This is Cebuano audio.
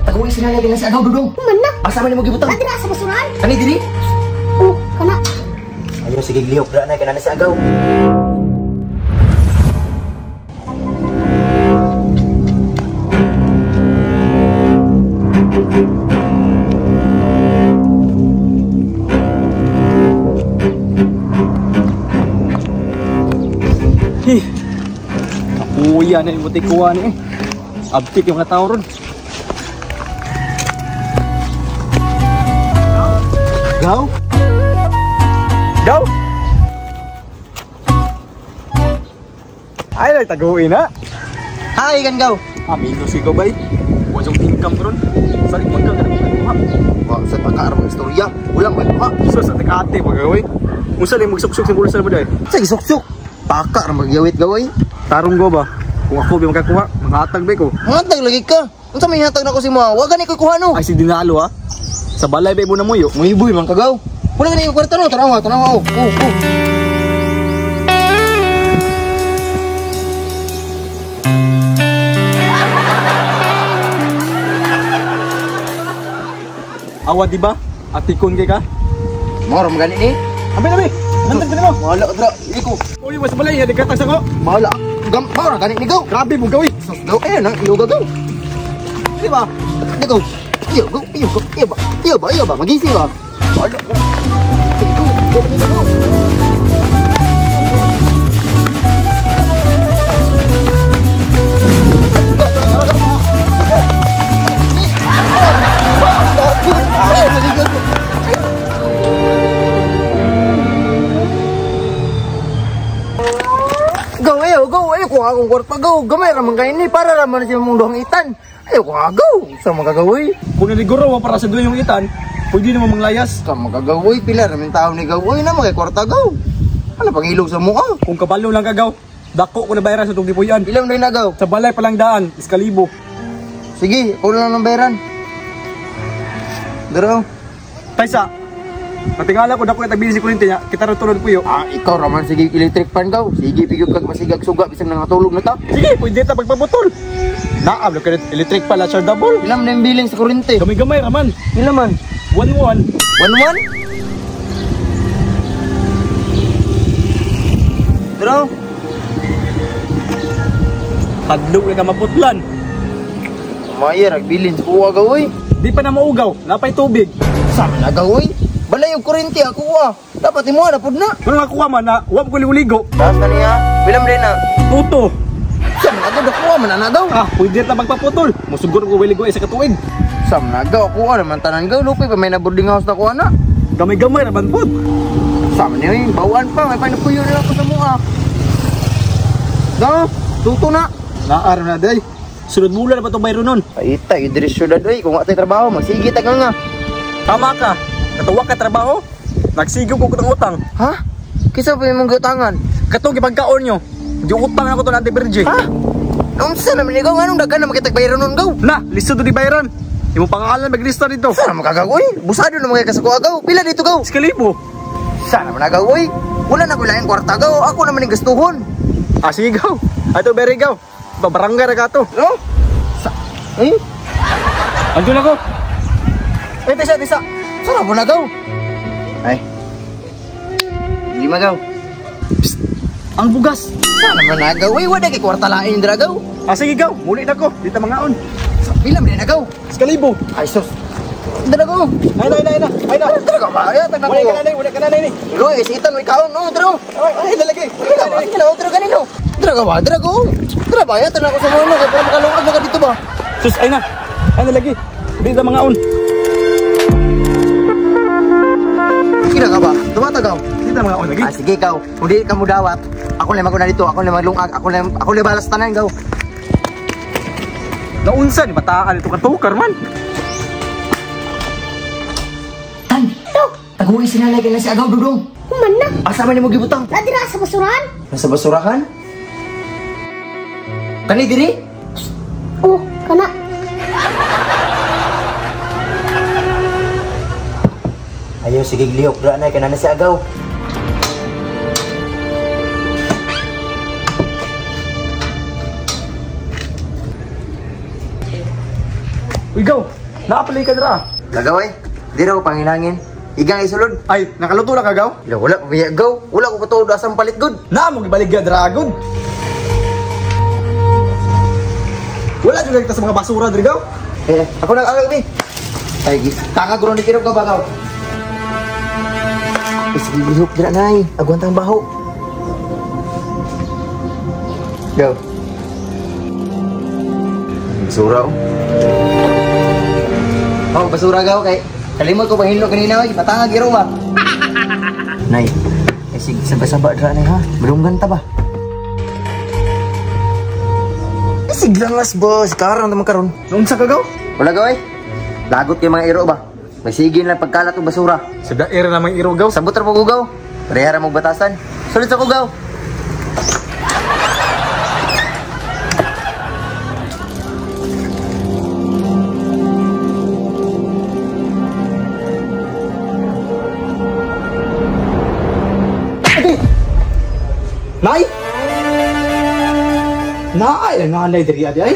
Taguwi sila lagi na si Agaw, Dudong. Man na. Asa man nimo gibutang? Dira sa basurahan. Kani diri? Oh, kana. Ayo sige lihok dra na kana na si Agaw. Hi. Kapuya na imong tikuan eh. Abtik yung mga tao ron. Gaw? Gaw? Ay, taguin na. Hi, kan gaw. Amigo si Gaw bay. Wa jong income ron. Salit man ka kanang kuha. Wa sa pagkaarong istorya, walang may kuha. So sa ate pagaway. Unsa lay magsuksok sa bulsa mo day? Sige suksok. Paka ra magyawit gaw ay. Tarong go ba? Kung ako bi makakuha, manghatag ba ko? Manghatag lagi ka. Unsa may hatag nako si mo? Wa gani ko kuha no. Ay si Dinalo ha. Sa balay ba mo na muyo? Muiboy man kagaw. Wala gani ko kwarta no, tanawa, tanawa. Oh, oh. Awa di ba? Atikon kay ka? Moro man gani ni. Ambi ambi. Nantag din mo. Wala dra, iko. Uli mo sa balay, di katag sa ko. Bahala. Gam, moro gani ni gaw. Grabe mo gawi. Sus gaw, eh nang iyo gaw. Di ba? Di gaw. Iyo gaw, iyo gaw, iyo ba? Iyo ba, iyo ba? Magising ba? Wala. Go, go, go. Gaw, ayaw, gaw, ayaw ko akong kwarta, gaw. Gamay raman kayo ni, para raman siya mong duhang itan. Ayaw ko gaw. Sa magagaway. Kung naliguro mo para sa duwe yung itan, pwede naman manglayas. Sa magagaway, pila raman tao ni gaw. Ay na, mga kwarta, gaw. Ano pangilog sa mukha? Kung kabalo lang ka, gaw, dako ko na bayaran sa itong gipuyan. Ilang na gaw? Sa balay palang daan, iskalibo. Sige, ako lang ng bayaran. Daro. Taysa, natingala ko dako itagbilin si kuryente niya, kita rin tulad puyo. Ah, ikaw raman, sige electric fan gaw. Sige, pigod kag masigag suga, bisang nangatulog na ta. Sige, pwede ta pagpaputol. Naam, look at electric pala, chargeable. Ilang na yung billing sa kuryente? Gamay-gamay raman. Ilang man? 1-1. 1-1? Daro. Hadlok na ka maputlan. Maya, ragbilin sa kuha gaw, oy. Di pa na maugaw, napay tubig. Sama na gaw, oy. Balay yung kuryente, ako ah. Dapat imo na pud na. Kung nga kuha man na, wa ko ligo. Taas na niya. Bilam din na. Tuto. Sama na gaw, kuha man na gaw. Ah, pwede ta magpaputol. Musugot ko ligo sa katuig. Sama na gaw, kuha naman tanan gaw. Lupay pa may na boarding house na kuha na. Gamay-gamay ra man pud. Sama niya, oy. Bawaan pa, may panapuyo na ako sa mukha. Gaw, tuto na. Naar na day. Sunod bulan na ba itong bayro nun? Ay, tayo, diri syudad, oy. Kung atay trabaho, magsige ta ka nga. Tama ka. Katuwa ka trabaho. Nagsigaw ko kutang utang. Ha? Kisa pa yung mga utangan? Katong gipagkaon nyo. Di utang ako to na Ate Virgie. Ha? Unsa naman ikaw? Anong dagan na makitag bayro nun, gaw? Na, listo to di bayaran. Imong pangalan maglista dito. Sana makagaw, oy. Busado na mga kasako agaw. Pila dito, gaw? Iskalibo. Sana managaw, oy. Wala na ko laing kwarta, gaw. Ako naman yung gastuhon. Ah, sige, gaw. Ato, beri, gaw. Babarangay ra ka to. No? Sa... Eh? Andun ako. Eh, tisa, tisa. Sana mo na, gaw. Ay. Hindi magaw. Psst. Ang bugas. Sana managaw. Uy, wala kay kwarta lain, dragaw. Ah, sige, gaw. Muli na ko. Dito mangaon. Sa pila man na, gaw. Iskalibo. Ay, sus. Dragaw. Ay na, ay na, ay na. Ay na. Dragaw ba? Ay, tag na Wala ka na, wala ka na, nay. Luy, si Itan, may kaon. No, dragaw. Ay, ay, lalagay. Dragaw, ay, dragaw, dragaw, ganino. Dragaw ba? Dragaw. Dragaw, ay, tag na ako sa mga kaya para makalungag na ka dito ba? Sus, ay na. Ay na, lagi. Dito mangaon. Kira ka ba? Tumatagaw. Dito mangaon lagi. Ah, sige, gaw. Kung di ka mo dawat, ako lang maguna dito, ako lang maglungag, ako lang balas tanan, gaw. Naunsa ni bataan ito katukar man. Tan, taguwi sinalay na si Agaw, Dudong. Man na. Asa man nimo gibutang? Dira sa basurahan. Nasa basurahan? Kani diri? Oh, kana. Ayo sige lihok dra na kana na si Agaw. Uy, gaw. Naapalay ka dira. Gagaway, di raw panginangin. Igang isulod. Ay, nakaluto na ka, gaw? Ila, wala pa biya, gaw. Wala ko patuod asang palit gud. Naa mo gibalik ka dira gud. Wala jud kita sa mga basura diri, gaw. Eh, ako nang agag ni. Ay, gis. Tanga guro ni tirog ka ba, gaw? Eh, sige, lihok dira nay. Agwantang baho. Gaw. Basura oh. Oh, basura gaw kay kalimot ko pahinlo kanina oy, patanga giro ba. Nay, eh sige saba-saba dira nay ha. Malunggan ta ba? Eh, sige langas ba, sekarang naman karon. Unsa ka, gaw? Wala gaw eh. Lagot kay mga iro ba. May sige lang pagkalat og basura. Sa daira namang iro, gaw. Sabot ra po ko gaw. Pareha ra mo batasan. Sulit sa kugaw. Ate! Nay! Naay, ang nanay diri ate ay.